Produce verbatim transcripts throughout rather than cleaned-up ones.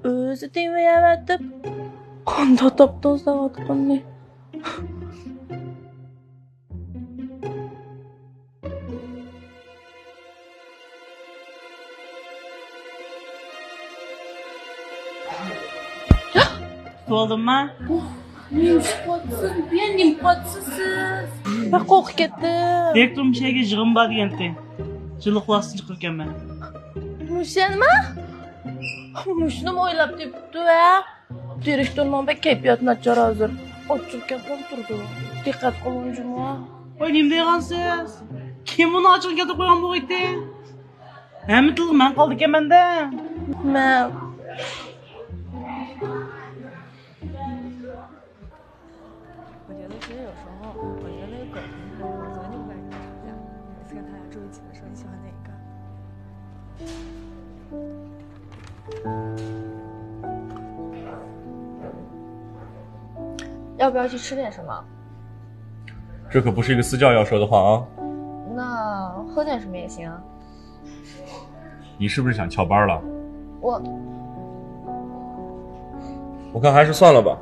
ئۆزى تېمىيەۋەتىپ، قانداق تاپتىڭ ساۋاتقىننى؟ بولدۇمما؟ نېمە ئىش قىلىۋاتىسىز؟ بۇ يەر نېمە قىلىۋاتىسىز سىز؟ بەك قورقۇپ كەتتىم. دىرېكتور مۇشۇ يەرگە يىغىن بار دېگەنتى. جىللىق كىلاستىن چىقىرىكەنمەن. مۇشۇنىمۇ؟ مۇشۇنىمۇ ئويلاپ تېپىپتۇ ھە. دىرېكتورنىڭ بەك كەيپىياتى ناچار ھازىر. ئاچچىقى كەپ قالىپ تۇرىدۇ. دىققەت قىلغىن جۇمۇ. ۋاي، نېمە دەيدىغانسىز؟ كىم ئۇنى ئاچچىقى كەپ قويغان بولغىيتى؟ ھەممە تىلغا مەن قالىدىكەنمەن-دە. مەن. 我觉得其实有时候，我觉得那个梗很好，我昨天就跟人吵架，每次跟他俩住一起的时候，你喜欢哪一个？要不要去吃点什么？这可不是一个私教要说的话啊。那喝点什么也行啊。你是不是想翘班了？我……我看还是算了吧。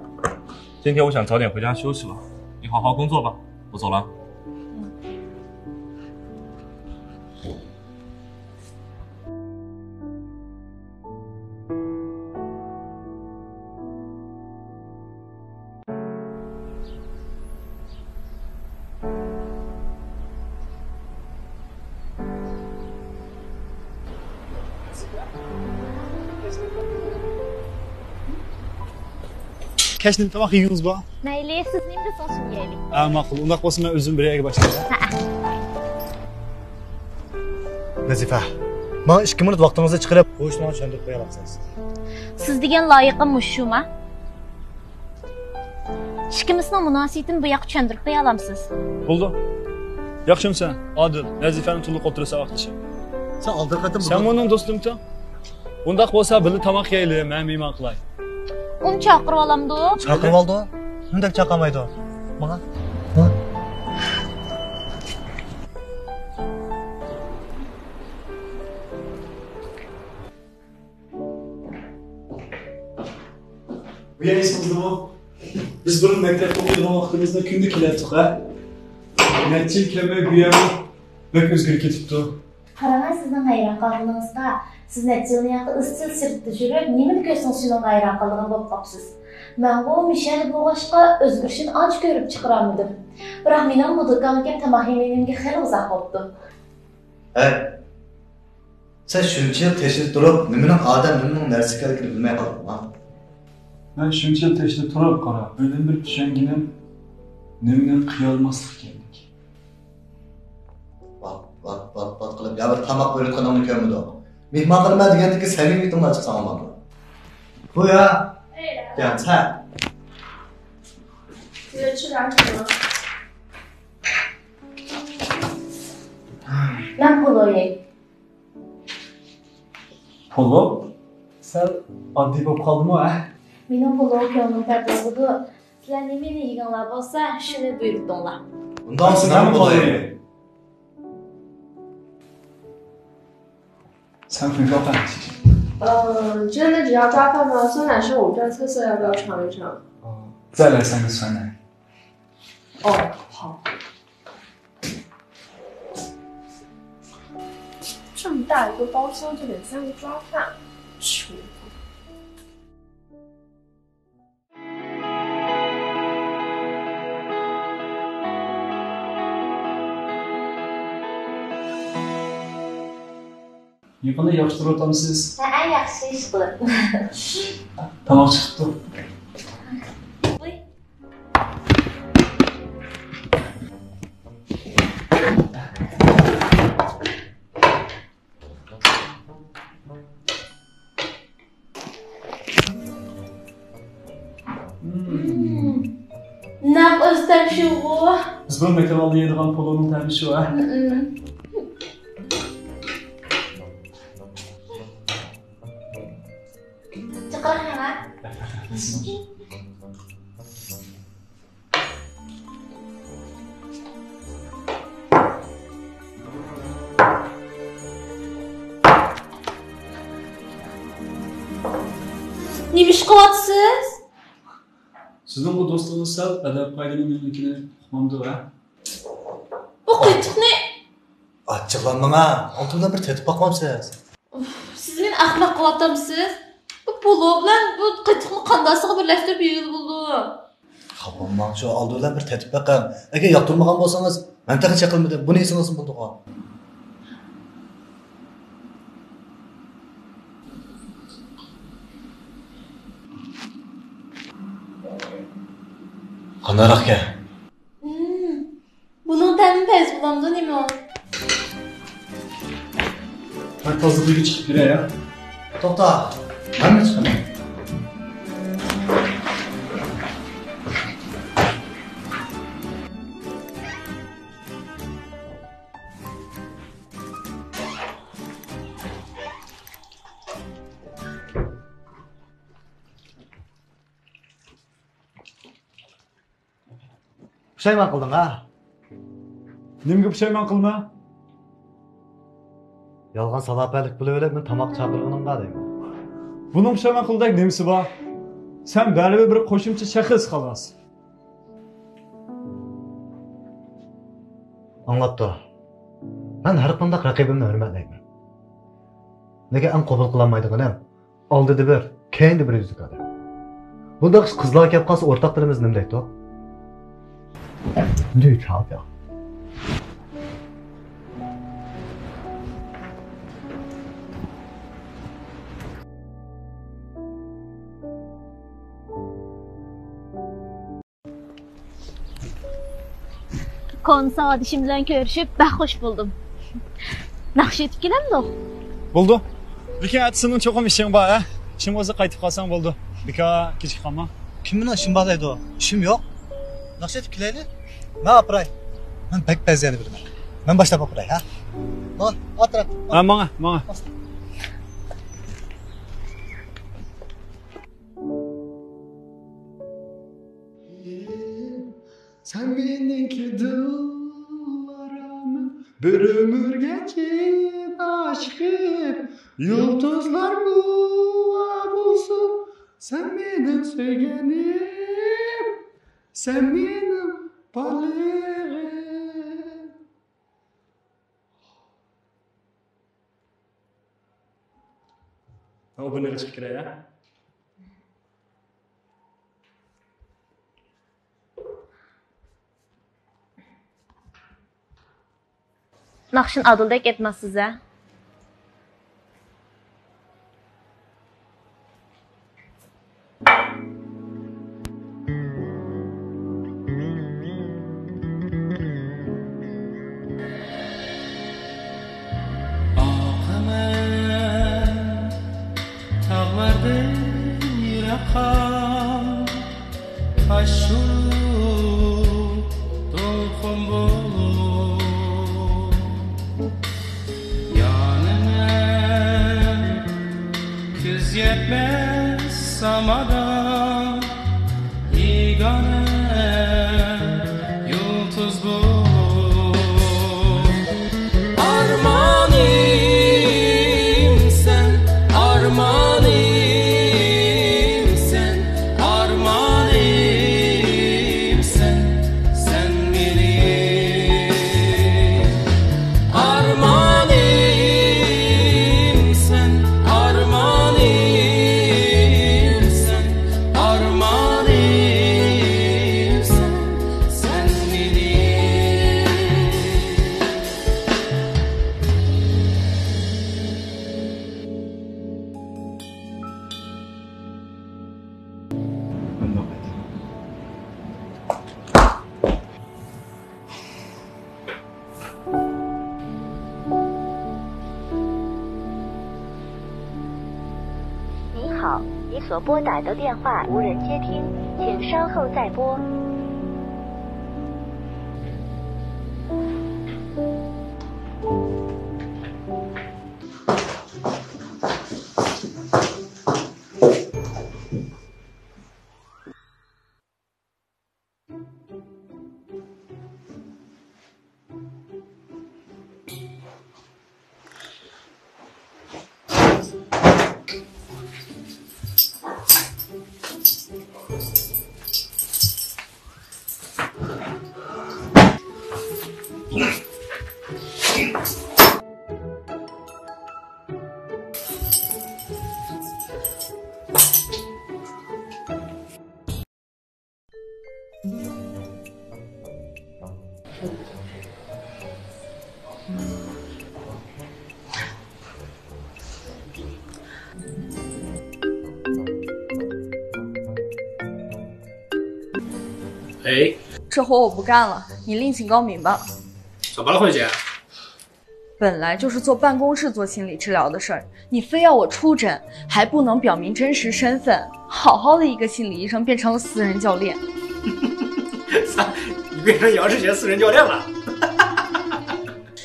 今天我想早点回家休息了，你好好工作吧，我走了。كەچتە تاماق يېگىنىڭىز بار؟ مەيلى، سىز نېمە دېسىڭىز شۇنى يەيلى. ھە، ماقۇل. ئۇنداق بولسا مەن ئۆزۈم بىر يەرگە باشلايمەن. ھە. نەزىپە، ماڭا ئىككى مىنۇت ۋاقتىڭىزنى چىقىرىپ، بۇ ئىشنى چۈشەندۈرۈپ قويالامسىز؟ سىز دېگەن لايىقىم مۇشۇما؟ ئىككىمىزنىڭ مۇناسىۋىتىنى بۇ ياققا چۈشەندۈرۈپ قويالامسىز؟ بولدى. ياخشىمۇ سەن، ئادىل، نەزىپەنىڭ تولۇق ئوتتۇرا ساۋاقدىشى؟ سەن ئالدىنقى قېتىم سەن ئۇنىڭ دوستۇمتۇ؟ ئۇنداق بولسا بىللە تاماق يەيلى، مەن مېھمان قىلاي. ئۇنى چاقىرىۋالامدۇ؟ چاقىرىۋالدى. نېمىدەك چاقىرمايدۇ؟ ماڭا. ھە؟ بۇ يەر ئېسىڭىزدىمۇ؟ بىز بۇرۇن مەكتەپتە ئوقۇيدىغان ۋاقتىمىزدا كۈندە كېلەتتۇق، ھە؟ نەچچە يىل كەلمەي بۇ يەرمۇ بەك ئۆزگىرىپ كېتىپتۇ. قاراڭا سىزنىڭ ھەيران قالغىنىڭىزغا، سىز نەچچە يىلنى ياقى ئىزچىل سىرتتا يۈرۈپ، نېمىنى كۆرسىڭىز شۇنىڭغا ھەيران قالىدىغان بولۇپ قاپسىز. مەنغۇ مىشەل بولغاچقا ئۆزگىرىشىنى ئانچە كۆرۈپ چىقىرالمىدىم. بىراق مېنىڭمۇ دۇكانغا كەپ تاماق يېمىگىنىمگە خېلى ئۇزاق بوپتۇ. ھەي، سەن شۇنچە يىل تېشىدا تۇرۇپ، نېمىنىڭ ئادەم، نېمىنىڭ نەرسە ئىكەنلىكىنى بىلمەي قالدىڭما؟ مەن شۇنچە يىل تېشىدا تۇرۇپ، قارا، بىردىنبىر چۈشەنگىنىم نېمىنى قىيالماسلىق ئىكەنلىكى. ۋات، ۋات، ۋات، ۋات قىلىپ، يا بىر تاماق بۇيرۇتقىنىڭنى كۆرمىدىڭ. مېھمانخانا مەن دېگەندىكى سەمىمىيىتىڭلار چىقساڭ بولمامدۇ؟ بۇ يا. يا، سەن. مەن پولويى. پولو؟ سەل ئاددىي بولۇپ قالدىمۇ، ھە؟ مېنىڭ پولوغا كۆڭلۈم پەردازىدۇ. سىلەر نېمىنى يېگۈڭلار بولسا، شۇنى بۇيرۇتۇڭلار. ئۇنداق سىلەرمۇ پولويى. 三份高饭。呃，真的只要抓饭吗？酸奶是我们这儿特色，要不要尝一尝？哦，再来三个酸奶。哦，好。这么大一个包厢就点三个抓饭，穷鬼。 يېقىندا ياخشى تۇرۇۋاتامسىز؟ ھەئە، ياخشى، ئىشقىلىپ. تاماق چىقىپتۇ. ۋاي. نەق ئۆستەڭ شۇغۇ. بىز بۇرۇن مەكتەپ ئالدىدا يەيدىغان پولۇنىڭ تەمى شۇ، ھە؟ چىقىرىڭ يەنە. نېمە ئىش قىلىۋاتىسىز؟ سىزنىڭ بۇ دوستىڭىز سەل ئەدەپ-قائىدىنى نېمىلىكىنى ئۇقمامدۇ، ھە؟ بۇ قېتىقنى. ئاچچىقلانماڭ ھە، ئالدى بىلەن بىر تېتىپ باقمامسىز؟ ئۇف، سىز مېنى ئەخمەق قىلىۋاتامسىز؟ بۇ پولۇ بىلەن بۇ قېتىقنى قانداقسىغا بىرلەشتۈرۈپ يېگىلى بولىدۇ؟ خاپا بولماڭ، شۇ ئالدى بىلەن بىر تېتىپ بېقىڭ. ئەگەر ياقتۇرمىغان بولسىڭىز، مەن تېخى چېقىلمىدىم، بۇنى يېسىڭىزمۇ بولىدىغۇ. قانداقراق ئىكەن؟ ھىم، بۇنىڭ تەمى پەس بولامدۇ نېمە؟ مەن تازىلىقىگە چىقىپ كىرەي ھە. توختا، مەنمۇ چىقىمەن. پۇشايمان قىلدىڭ ھە؟ نېمىگە پۇشايمان قىلىمەن؟ يالغان سالاپەتلىك بولۇۋېلىپ مېنى تاماققا چاقىرغىنىڭغا دەيمەن. بۇنىڭ پۇشايمان قىلىدەك نېمىسى بار؟ سەن بەرىبىر بىر قوشۇمچە شەخس، خالاس. ئاڭلاپتۇ. مەن ھەر قانداق رەقىبىمنى ھۆرمەتلەيمەن. لېكىن ئەڭ قوبۇل قىلالمايدىغىنىم، ئالدىدا بىر، كەينىدە بىر يۈزلۈك ئادەم. بۇنداق ئىش قىزلارغا كەپ قالسا، ئورتاقلىرىمىز نېمە دەيدۇ؟ 绿茶婊. كونا ساۋاقدىشىم بىلەن كۆرۈشۈپ بەك خۇش بولدۇم. ناخشا ئېيتىپ كېلەمدۇق؟ بولىدۇ. لېكىن ئەتىسىنىڭ چوقۇم ئىشىڭ بار ھە؟ ئىشىڭ بولسا قايتىپ قالساڭ بولىدۇ. بىكار كېچىكىپ قالما. كىم مېنىڭ ئىشىم بار دەيدۇ؟ ئىشىم يوق. ناخشا ئېيتىپ كېلەيلى. مەن ئاپىراي. مەن بەك بەزگەن بىرمەن. مەن باشلاپ ئاپىراي ھە؟ بار، ئاتراپ. ھە، ماڭا، ماڭا. سەن مېنىڭكى دىللىرىم، بىر ئۆمۈرگە چىن ئاشىقىم، يۇلتۇزلار گۇۋاھ بولسۇن، سەن مېنىڭ سۆيگىنىم، سەن مېنىڭ بارلىقىم. ئابۇنە قىلىشقا كېرەك ھە. ناخشىنى ئادىلدەك ئېيتماسسىز ھە. ئاقىمەن تاغلاردىن يىراققا، تاش ئۇرۇپ دولقۇن بولۇپ. يانىمەن كۆز يەتمەس سامادا، بىگانە يۇلتۇز بولۇپ. ئارمانىم سەن، ئارمانىم سەن، ئارمانىم سەن، سەن مېنىڭ ئارمانىم سەن، ئارمانىم سەن، ئارمانىم سەن، سەن مېنىڭ. 哎，这活我不干了，你另请高明吧。怎么了，慧姐？本来就是坐办公室做心理治疗的事儿，你非要我出诊，还不能表明真实身份，好好的一个心理医生变成了私人教练。你变成杨世杰私人教练了？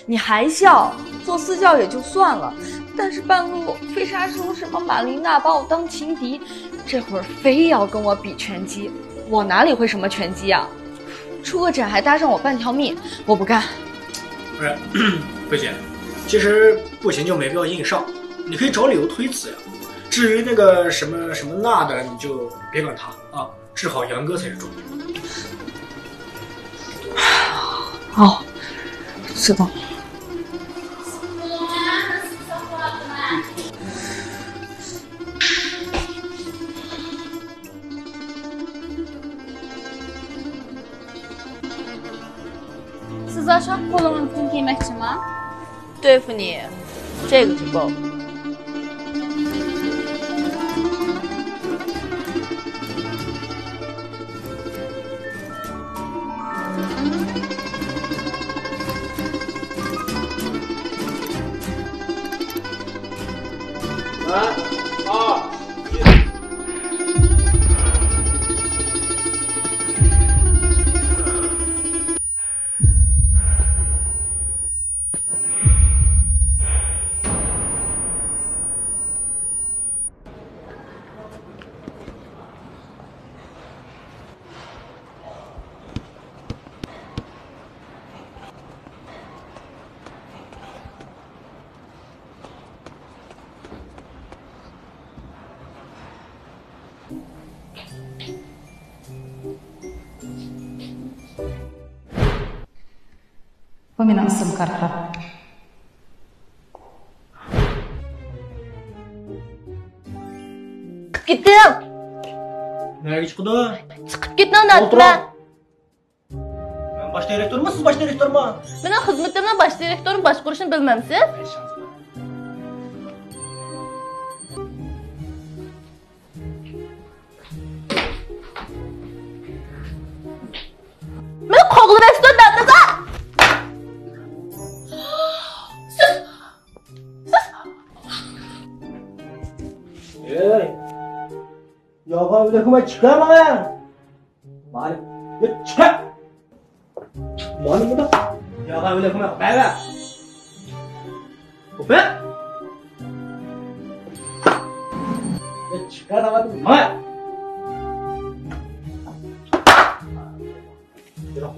你还笑？做私教也就算了，但是半路非杀出什么马琳娜把我当情敌，这会儿非要跟我比拳击，我哪里会什么拳击啊？出个诊还搭上我半条命，我不干。不是，慧姐，其实不行就没必要硬上，你可以找理由推辞呀。至于那个什么什么那的，你就别管他了啊，治好杨哥才是重点。哦，知道了。 سىز ئاشۇ قولىڭىزدىن كىيمەكچىما؟ 对付你，这个就够。 بۇ مېنىڭ ئىسىم كارتا. چىقىپ كېتىڭ! نەگە چىقىدۇ؟ چىقىپ كېتىڭ دەپتىمەن! مەن باش دىرېكتورمۇ، سىز باش دىرېكتورمۇ؟ مېنىڭ خىزمىتىمنى باش دىرېكتورنىڭ باشقۇرۇشىنى بىلمەمسىز؟ مېنى قوغلىۋەتسۇن دەمدىغا! سىز، سىز. ئەي! يالغان ئۆلەكمە چىقار ماڭا! مانا، يا چىقار! مانا بۇندا يالغان ئۆلەكمە بەرە! خوپە! يا چىقار دەۋاتىمەن ماڭا! يۈرۈڭ.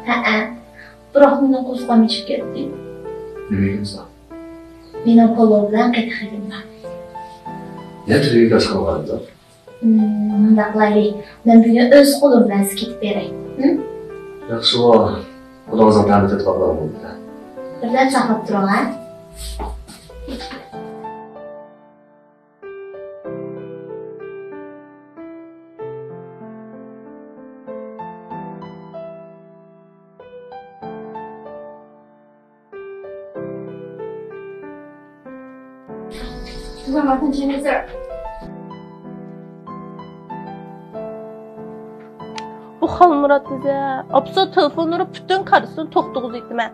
ھەئە. بىراق مېنىڭ قورسىقىم ئېچىپ كەتتى. نېمە يېگەنسەن؟ مېنىڭ پولۇم بىلەن قېتىق يېدىم. يەنە تېلېۋىزور قىلغانىدىڭ؟ مم، مۇنداق قىلايلى، مەن بۈگۈن ئۆز قولۇم بىلەن سىزگە كېتىپ بېرەي. ھىم؟ ياخشىغۇ، قولىڭىزنىڭ تەمى تېتىپ باقمىغان بولدى. بىردەم ساقلاپ تۇرۇڭ، ھە؟ بۇ خالمۇرات دېدى. ئاپىسى تېلېفون ئۇرۇپ، پۈتۈن كارتىسىنى توختىغۇزۇۋېتىمەن.